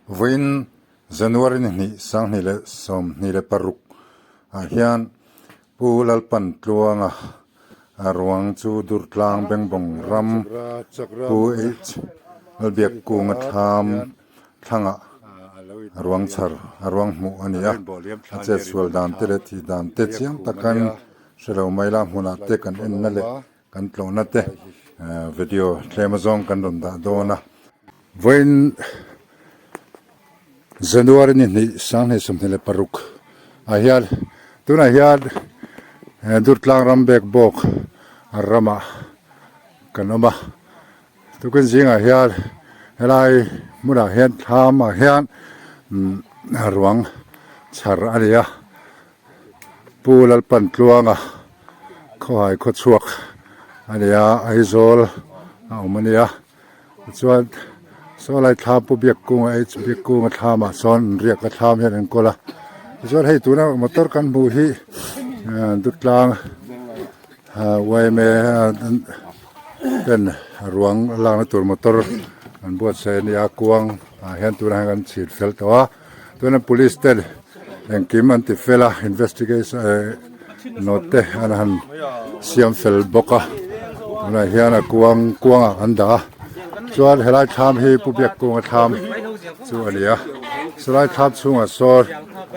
Vawiin January ni hnih 2026 ah hian Pu Lalpan Tluanga ruang chu Durtlang Bengbawng ram Pu H Lalbiakkunga thlam thlangah ruang chhar a ruang hmuh a ni a, a chetsual dan te leh thih dan te chiang takin hre lo mai la hmunah te kan enna leh kan tlawhna te video tlem azawng kan rawn dah dawn a. Vawiin January ni hnih 2026 ah hian tunah hian Durtlang ram bek bawk ramah kan awm a, tukin zingah hian helai hmunah hian thlam ah hian ruang chhar a ni a. Pu Lalpantluanga khawhai khawchhuak a ni a, Aizawl a awm a nia. Tichuan saw lai thlam Pu Biakkunga H Biakkunga thlamah sawn an riak a thlam hian an kawl a. Tichuan hei tuna motor kan hmuh hi Dutlang yma ten ruang lakna tur motor an buatsaih a ni a, kuang ah hian tunah hian kan chhit fel tawh a. Tuna police ten engkim an ti fel a investigation eh note te an han siam fel bawk a tunah hian a kuang kuangah an dah a chuan helai thlam hi pu Biakkunga thlam chu a ni a chulai thlam chhungah sawn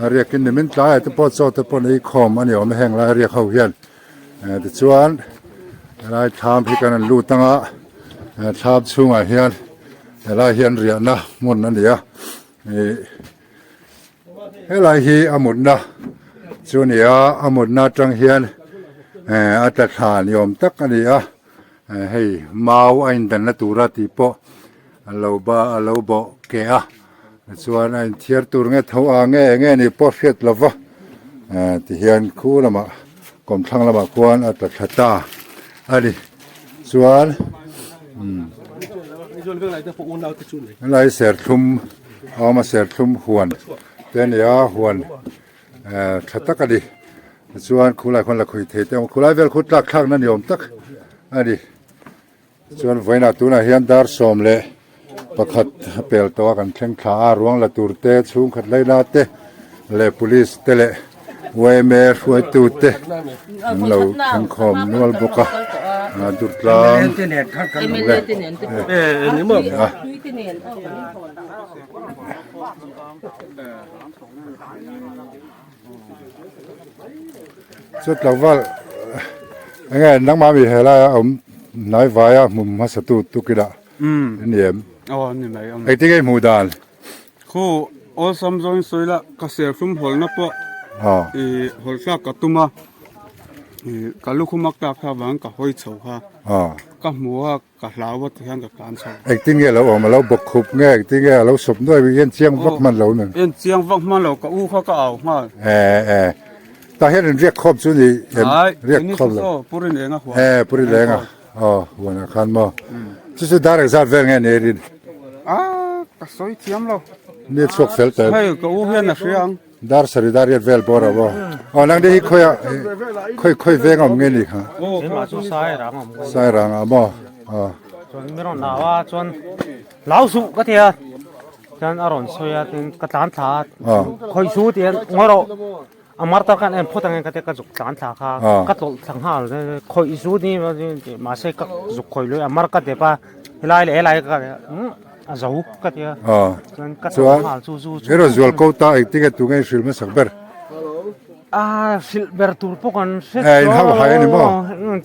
a riakin nimin tlaiah te pawh chaw te pawh an ei khawm a ni awm e heng lai riak ho hian eh tichuan helai thlam hi kan han lut ang a thlam chhungah hian helai hian riahna hmun a ni a. Ih helai hi a mutna chu a ni a a mutna atang hian eh a tla thla ni awm tak a ni a eh hei mau a indanna tura tih pawh a lo ba a lo bawh keh a tichuan a inthiar tur nge tho ang nge eng nge nih pawh hriat lo va eh tihian khu lamah kawmthlang lamah khuan a tla thla ta a ni. Chuan helai serthlum a awm a serthlum huan te a ni a huan tha tak a ni tichuan khulai khuan lakhuih thei te a awm a khulai vel khu tlak thlakna ni awm tak a ni chuan vawiinah tunah hian dar 11 a pel tawh a kan thleng thla a ruang la tur te chhungkhat laila te leh police te leh yma hruaitu te an lo thleng khawm nual bawk a a durtlang a chu tlangval enge nangmah mi helai a awm hnai vaia hmu hmasa tu tukinah a ni em aw a ni mai awm engtin nge i hmuh dan Khu awlsam zawngin sawi la ka serthlum hawlna pawh i hawl thlak ka tum a i ka lukhum a tlak kha avangin ka hawi chho kha ka hmu a ka hlau a tihian ka tlan chho. Engtin nge a lo awm a lo bawk khup nge engtin nge a lo sawp nuai bik en chiang vak hman lo nen. En chiang vak hman lo ka u kha ka au nghal. E e tah hian in riak khawm chu ni em riak khawm lo. Puri lenga huan. E puri lenga. Aw huanah khan maw chu chu dar engzat vel nge ni rin? Ah ka sawi thiam lo. Ni chhuak fel ta. Hei ka u hian a hria ang. Dar sari dar riat vel bawr a maw. Aw nang te hi khawi ah khawi khawi veng awm nge ni kha? Keimah chu sai rang awm. Sai rang ah maw aw. Chuan mi rawn nau a chuan lau suh ka ti a chuan a rawn sawi a tin ka tlan thla a khawi su ti hian ngawi rawh. A martar khan en phawt angin ka ti a, ka zuk tlan thla kha ka tlawlh thla nghal khawih zu ni mahse ka zuk khawih lui a mar ka dep a helai leh helai ka a zo ka ti a chuan ka tlawlh nghal chu zu chu hero zual ko ta engtin nge tunge hrilh hmasak ber a hrilh ber tur pawh kan hre eh in hau hai ani maw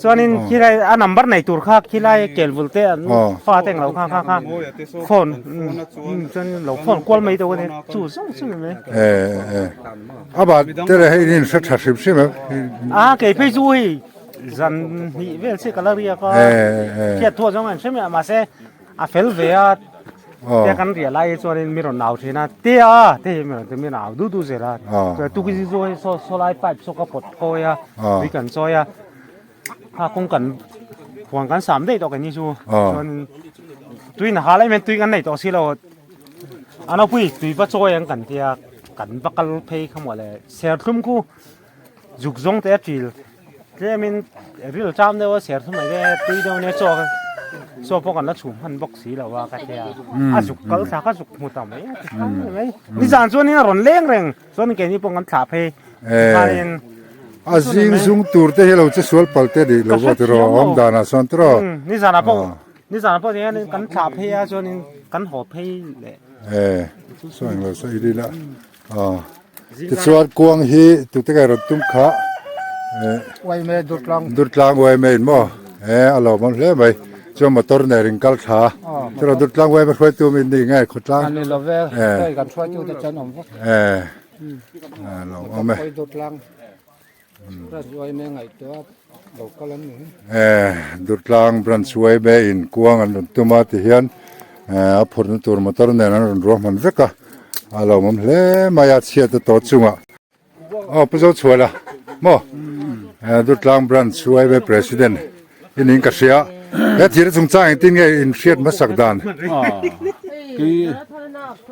chuanin khilai a number nei tur kha khilai kelvul te an fa te englo kha kha kha phone chuan lo phone kual mai deuh ani chu zawng chu ni mai eh eh A bah te leh hei in hre tha hrim hrim em? A kei phei chu hei zan hnih vel che ka la riak a hriat thuah zawng an hre mai a mahse a fel ve a tia kan riah lai chuanin mi rawn nau thin a tia te hi mi rawn ti mi nau du du zel a chuan tukin chu hei saw saw lai pipe saw ka pawt khawi a tui kan chawi a kha kawng kan huan kan sam daih tawh keini chu chuan tuiin a hal em em tui kan nei tawh si lo. A nopui tui va chawi ang kan tia kan va kal phei kha maw le serthlum khu zuk zawng te a til tlemin ril cham deuh a serthlum ah hian tui deuh ania chaw kha. Chaw pawh kan la chhum hman bawk si lo a ka tia. A zuk kal thla ka zuk hmu ta mai a ti khan ni mai. Nizan chuanin a rawn leng reng chuan keini pawh kan thlah phei khanin A zing zung tur te hi lo che sual pal te nih lo pawh tiraw awm danah sawn tiraw. Nizanah pawh nizanah pawh hianin kan thlah phei a chuanin kan haw phei leh. E saw englo saw i lila aw tichuan kuang hi tute ka rawn tum kha Uaime Durtlang Durtlang Uaime in maw e a lawmawm hle mai chuan motor nen in kal thla chuan Durtlang Uaime hruaitu min ni nge khawtlang a ni lo ve hei kan hruaitu te chuan awm vek e a lawmawm e Durtlang Branch Uaime ngaihtuah lo kal an ni e Durtlang Branch Uaime in kuang an rawn tum a ti hian a phurhna tur motor nen an rawn ruahman vek a a lawmawm hle mai a chhiat a tawh chungah. Aw Pu Zochhuala maw Durtlang Branch YMA President i niin ka hria. He thir chungchang engtin nge in hriat hmasak dan? Kei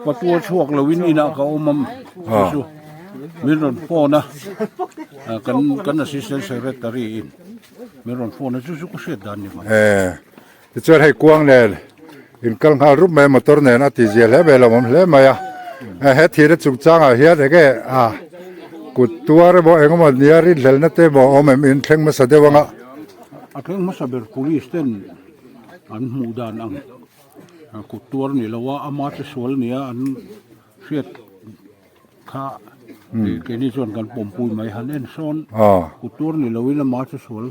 patua chhuak loin inah ka awm a chu min rawn phone a kan kan assistant secretary in min rawn phone a chu chu ka hriat dan ni mai. Tichuan hei kuang nen in kal nghal rup mai a motor nen a ti zia hle mai a lo awm hle mai a he thir a chungchangah hian enge a kut tuar emaw eng emaw nia rinhlelna te emaw a awm em in thleng hmasa deuh anga. A thleng hmasa ber police ten an hmuh dan ang kut tuar ni lo a ama che sual nia an hriat Kha keini chuan kan pawmpui mai han en sawn kut tur ni loin ama chu sual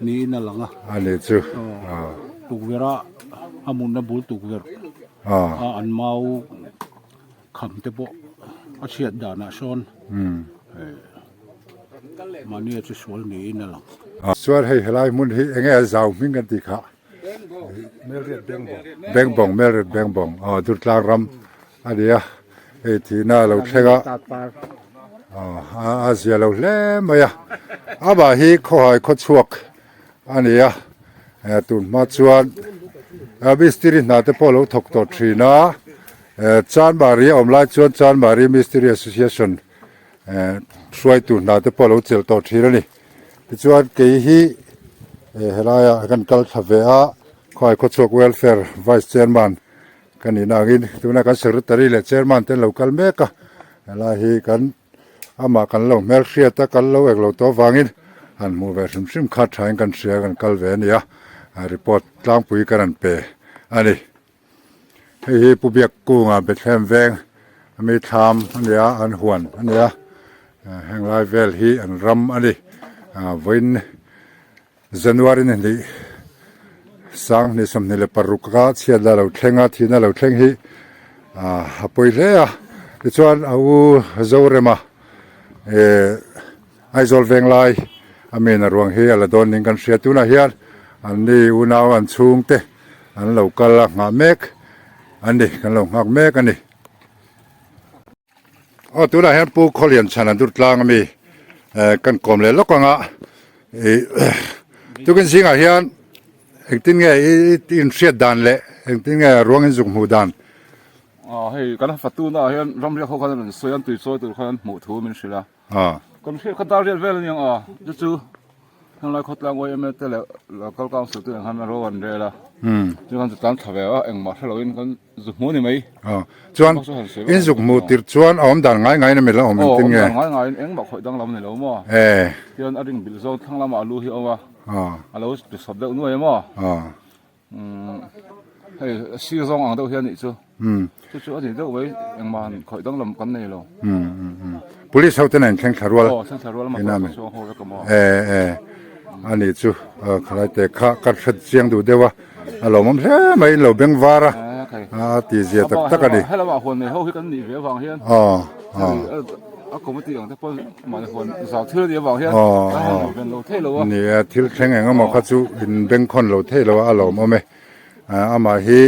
niin a lang a. A ni chu. Tukverh a a mutna bul tukverh a an mau kham te pawh a chhiat danah sawn mahnia chu sual niin a lang. Chuan hei helai hmun hi enge a zau hming kan tih kha. Bengbawng Melriat Bengbawng aw Durtlang ram a ni a hei thihna a lo thleng a aw a zia lo hle mai a amah hi khawhai khawchhuak a ni a tun hma chuan mistiri hna te pawh a lo thawk tawh thin a Chanmari a awm lai chuan Chanmari Mistiri Association hruaitu hna te pawh a lo chelh tawh thin a ni tichuan kei hi helaiah kan kal thla ve a khawhai khawchhuak welfare vice chairman Ka nihna angin tuna kan secretary leh chairman te an lo kal mek a, helai hi kan amah kan lo hmelhriat a, kan lo ek lo tawh avangin han hmuh ve hrim hrim kha thain kan hria kan kal ve a ni a, report tlangpui kan rawn pe a ni. Hei hi Pu Biak Kunga Bethlehem veng ami thlam a ni a, an huan a ni a, heng lai vel hi an ram a ni, vawiin January ni hnih 2026 a chhiatna a lo thleng a, thihna a lo thleng hi a pawi hle a. Tichuan a u Zorema eh Aizawl Venglai a mi na ruang hi a la dawn ning kan hria. Tunah hian an ni unau an chhungte an lo kal a nghah mek a ni, kan lo nghak mek a ni. Aw tunah hian Pu Khawlian chhan an dur tlang ami eh kan kawm leh lawk anga ih tukin zingah hian engtin nge i inhriat dan leh engtin nge ruang in zuk hmuh dan. Aw hei kan fatu naah hian ramriak ho khan an rawn sawi a an tui chawi tur khan an hmuh thu min hrilh a. Kan hriat kha dar riat vel aniang a, chu chu henglai khawtlang yma te leh local council te nen khan ro an rel a, chu khan chu tlan thla ve a, engmah hre loin kan zuk hmu ni mai. Chuan in zuk hmu tir chuan a awm dan ngai ngaiin a mi la awm engtin nge? Aw awm dan ngai ngaiin engmah khawih danglam ni lo maw? Tichuan a ring bilh zawng thlang lamah a lu hi a awm a, a lo ti sawp deuh nuai maw? Hei sir zawng ang deuh hian nih chu. Chu chu a ni deuh mai engmah han khawih danglam kan nei lo. Police ho te nen thleng thla rual. Aw thleng thla rual ina mi. E e a ni chu khalai te kha ka hre chiang duh deuh a a lawmawm hle mai in lo beng var a a ti zia tak tak a ni. Helama huan nei ho hi kan nih ve avang hian. Aw aw. A committee ang te pawh mahni huan zau thil a nih avang hian kan han lo ven lo thei lo a. Ni a thil thleng eng emaw kha chu in bengkhawn lo thei lo a a lawmawm e. Amah hi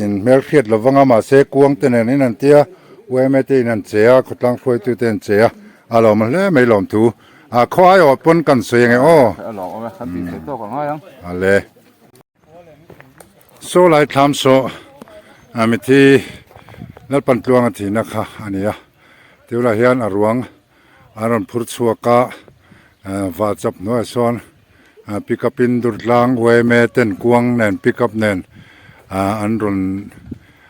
in hmelhriat lo vang a mahse kuang te nen in an tia yma te in an che a khawtlang hruaitu te an che a a lawm hle mai lawm thu a khaw aiawh pawn kan sawi ange aw. A lawm awm e kan tih theih tawk a ngai ang. A le. Saw lai thlam saw a mithi Lalpan tluanga thihna kha a ni a tiulah hian a ruang an rawn phur chhuak a vah chap hnuaiah sawn. Pickup in Durtlang yma ten kuang nen pickup nen ah an rawn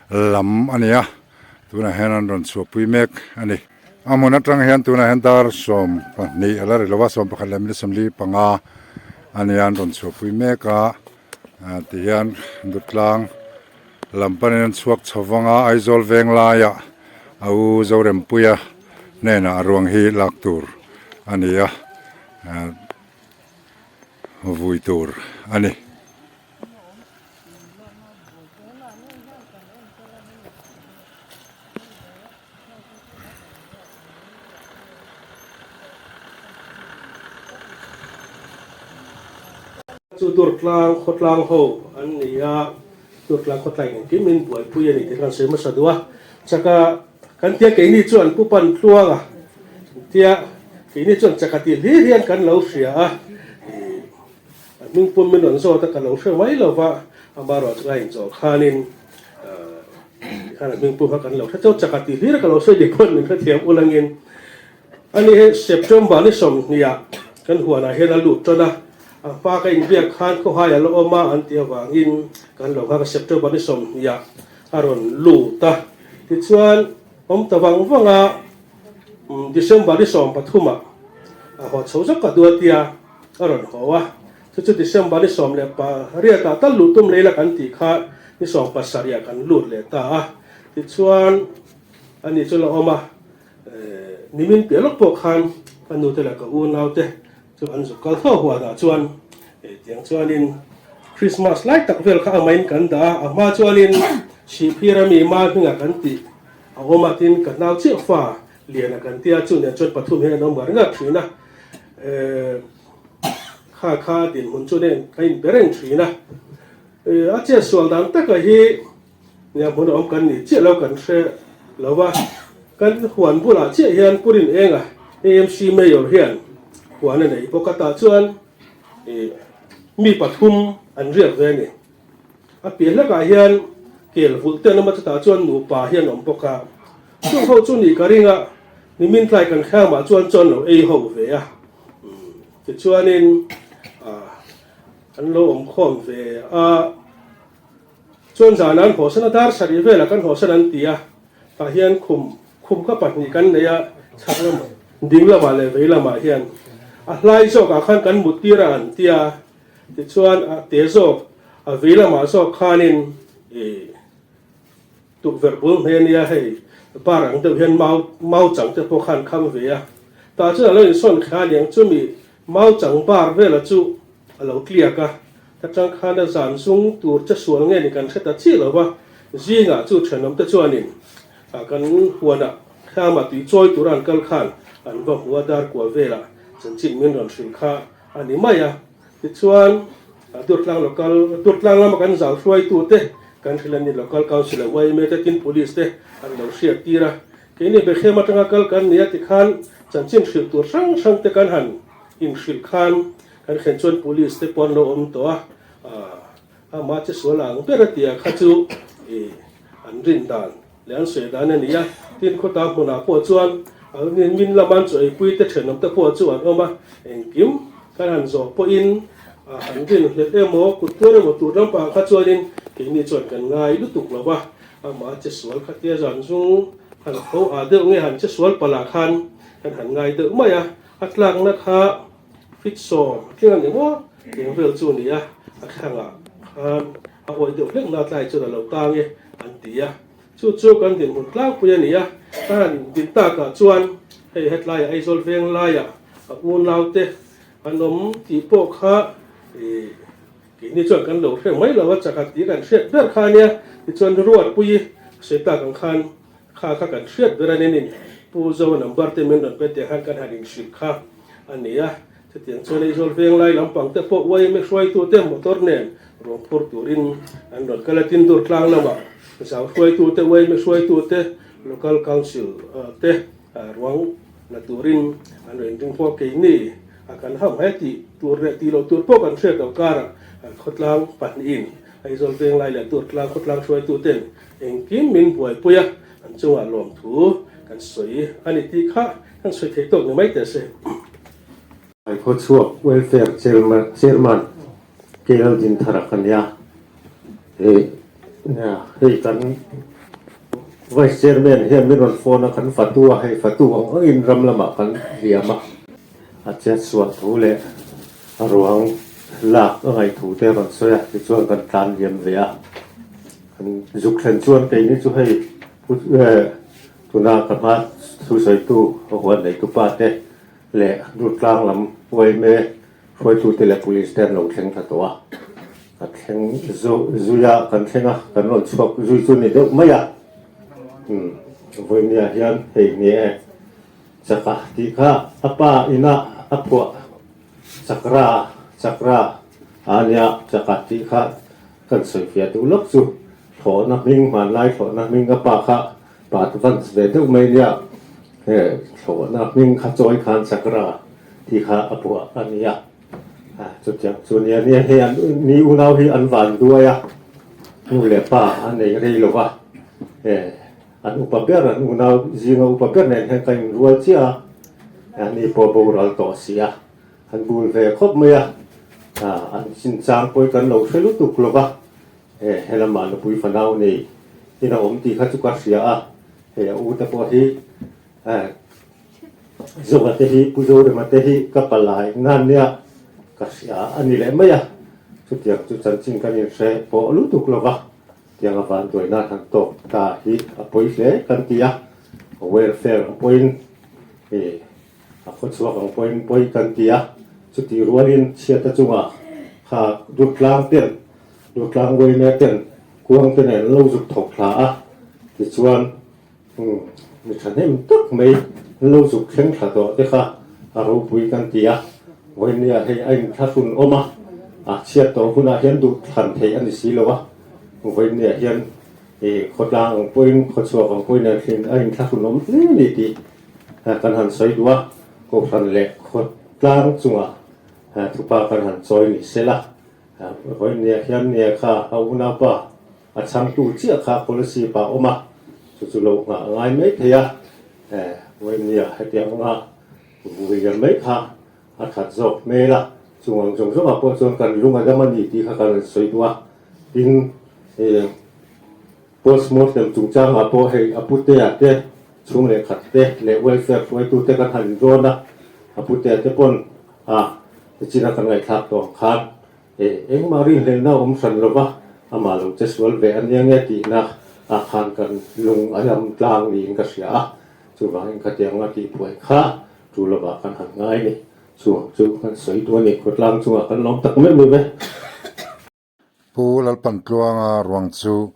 lam a ni a tunah hian an rawn chhuahpui mek a ni. A hmun atang hian tunah hian dar 12 a la ri lo a 11 leh minute 45 a ni a an rawn chhuahpui mek a ah tihian Durtlang lam panin an chhuak chho vang a Aizawl veng laiah a u Zorempuia hnenah a ruang hi lak tur a ni a ah. Vui tur a ni. Chu Durtlang khawtlang ho an ni a, Durtlang khawtlang engkim in buaipui a ni tih khan sawi hmasa duh a. Chaka kan tia keini chuan Pu Pantluanga tia keini chuan chaka tih hlir hian kan lo hria a, ih a hming pum min rawn zawt a ka lo hre mai lo va, amaherawh chu a inzawh khanin tikhan a hming pum kha kan lo hre chauh chaka tih hlir a ka lo sawi dik pawn min hrethiam ulangin ani hi September ni 20 ah kan huanah hian a lut tan a, a hma ka inbiak khan khawhai a la awm a an tih avangin kan lo nghak a September ni 20 ah a rawn lut a, tichuan awm ta vang vang a, December ni 13 ah a haw chho zawk ka duat tia a rawn haw a, chu chu December ni 18 ah tal luh tum lei la kan tih kha ni 17 ah kan lut leh ta a, tichuan ani chu la awm a, nimin piah lawk pawh khan ka nu te leh ka unau te Chu an zuk kal tho huanah chuan tiang chuanin Christmas lai tak vel kha amahin kan dah a, a hma chuanin Sihphir ami ma hmingah kan tih a awm a, tin ka nau chiah fa liana kan tia chu nen chuan pathum hian an awm ngar ngar thin a, kha kha dinhmun chu nen ka inpe reng thin a, a chetsual dan taka hi Nia hmun a awm kan nih chiah lo kan hre lo va, kan huan bulah chiah hian Purin Enga AMC Mayor hian huan a nei bawk a, tah chuan ih mi pathum an riak ve a ni. A piah hlekah hian kel vulh te an awm a, chutah chuan nupa hi an awm bawk a, chung ho chu nih ka ring a, nimin tlai kan hramah chuan chuan lo ei ho ve a, tichuanin ah an lo awm khawm ve a. Chuan zan an hawsan a, dar sarih velah kan hawsan an ti a, tah hian khum khum kha pahnih kan nei a, chhak lamah ding lamah leh vei lamah hian a hlai zawkah khan kan mut tir a an ti a, tichuan a te zawk a vei lamah zawk khanin ih tukverh bul hmeh a nia hei bar ang deuh hian mau mau chang te pawh khan kham ve a, tah chuan a lo insawn kha aniang chumi mau chang bar vela chu a lo tliak a, ta tang khan a zan zung tur che sual nge ni kan hre ta chiah lo va, zingah chu thenawmte chuanin kan huanah thlama tui chawi tura an kal khan an va hmu a, dar kual velah chanchin min rawn hrilh kha a ni mai a. Tichuan, Durtlang Local, Durtlang lama kan zau hruaitute kan hrilh a ni, Local Council leh yma te tin Police te an lo hriat tir a, keini Bethlehem atanga kal kan ni a tikhan chanchin hrilh tur hrang hrang te kan han inhrilh khan Kan thlen chuan police te pawh an lo awm tawh a, amah che sual ang ber a tia kha chu ih an rin dan leh an sawi dan a ni a, tin khawta hmunah pawh chuan min lama an chaw eipui te thenawm te pawh chu an awm a, engkim kan han zawh pawhin an rin hlelh emaw kut tuar emaw tur lampang kha chuanin keini chuan kan ngai lutuk lo va, amah che sual kha tia zan zung han tho ah deuh nge han che sual palh ah khan kan han ngai deuh mai a, a tlakna kha. Fit sawm tling a ni maw? Eng vel chu a ni a, a thlangah khan a awih deuh hlek na tlai chuan a lo tang e an ti a. Chu chu kan dinhmun tlangpui a ni a, ka han din takah chuan hei hetlaiah Aizawl veng laiah a unaute an awm tih pawh kha ih keini chuan kan lo hre mai lo a, chakhat tih kan hriat ber kha a nia. Tichuan Ruatpuii sawi tak ang khan Kha kha kan hriat ber a ninin Pu Zo number te min rawn pe teh khan kan han inhrilh kha a ni a. Chutiang chuan Aizawl veng lai lampang te pawh yma hruaitu te motor nen ruang phur turin an rawn kal a. Tindur tlang lamah zau hruaitu te, yma hruaitu te, Local Council te ruang la turin an rawn inring fo a. Keini a kan ham hai tih tur leh tih loh tur pawh kan hriat loh karah khawtlang pahnihin Aizawl veng lai leh Durtlang khawtlang hruaitu ten Engkim min buaipui a, an chungah lawmthu kan sawi a ni tih kha kan sawi thei tawk ni mai teh se. Khawchhuak Welfare Chairman KL Dinthara ka nia. Hei hei kan Vice Chairman hian min rawn phone a, kan fatu a, hei fatu ang angin ram lamah kan liam a. A chetsuah thu leh a ruang lak a ngaih thu te a rawn sawi a, tichuan kan tlan liam ve a. Kan zuk thlen chuan keini chu hei tuna ka hma thusawitu a huan neitupa te leh Durtlang lam yma hruaitute leh police te an lo thleng thla tawh a, ka thleng zui a, kan thleng a, kan rawn chhuak zui chu ni deuh mai a, umm vawinia hian hei ni e chaka tih kha a pa ina a phuah chakra chakra a nia chaka tih kha kan sawifiah duh lawk chu thlawhna hming hmanlai thlawhna hming a pa kha Pa advance ve deuh mai nia, he thlawhna hming kha chawi khan chakra tih kha a buah a nia. Chutiang chu nia nia hei an ni unau hi an van duai a, nu leh pa a nei rei lo va, he an upa ber an unau zinga upa ber nen hian ka inrual chiah a, an ni pawh boral tawh si a, an bul ve khawp mai a, an chinchang pawh hi kan lo hre lutuk lo va. He helamah nupui fanau nei in a awm tih kha chu ka hria a, hei a u te pawh hi Zoa te hi Pu Zorema te hi ka palai nan nia ka hria a ni leh mai a, chutiang chu chanchin kan inhre pawh lutuk lo va, tiang a vanduai nan han tawk ta hi a pawi hle kan ti a, welfare ang pawhin A khaw chhuak ang pawhin pawi kan ti a, chutih rualin chhiata chungah kha Durtlang ten, Durtlang Uaime ten kuang te nen an lo zuk thawk thla a, tichuan mi thahnem tak mai an lo zuk thleng thla tawh te kha a ropui kan ti a, vawinia hei a inthlahrun awm a, a chhiat tawh hunah hian duh thlan theih a ni si lo a, vawinia hian khawtlang ang pawhin khawchhuak ang pawhin a inthlahrun awm hle a ni tih Kan han sawi duh a, Kohhran leh khawtlang chungah thupa kan han chawi ni se la, vawinia hian nia kha a unaupa a chhangtu chiah kha policy pa awm a, chu chu lo nghah a ngai mai thei a, vawinia hetiang anga vui liam mai kha a that zawk hmel a, chung ang zawng zawngah pawh chuan kan lung a dam a ni tih kha kan han sawi duh a, tin Postmortem chungchangah pawh hei a putea te, chhung leh khat te leh welfare hruaitu te kan han inrawn a, a putea te pawn a tichina kan ngaihthlak tawh ang khan eh engmah rinhlelhna a awm hran lo va, amah lo che sual ve a nia nge tihna ah khan kan lung a dam tlang niin ka hria a, chuvangin khatianga tihbuai kha tu lovah kan han ngai ni. Chuvang chu kan sawi duh a ni, khawtlang chungah kan lawm tak meuh meuh e. Pu Lalpantluanga ruang chu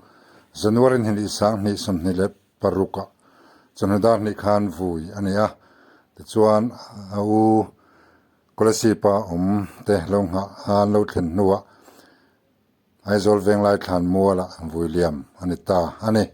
January hnih 2026 ah chawhnu dar hnih khan vui a ni a, tichuan a u Kolasib-a awm te lo nghah a an lo thlen hnuah Aizawl Venglai Thlanmualah vui liam a ni ta a ni.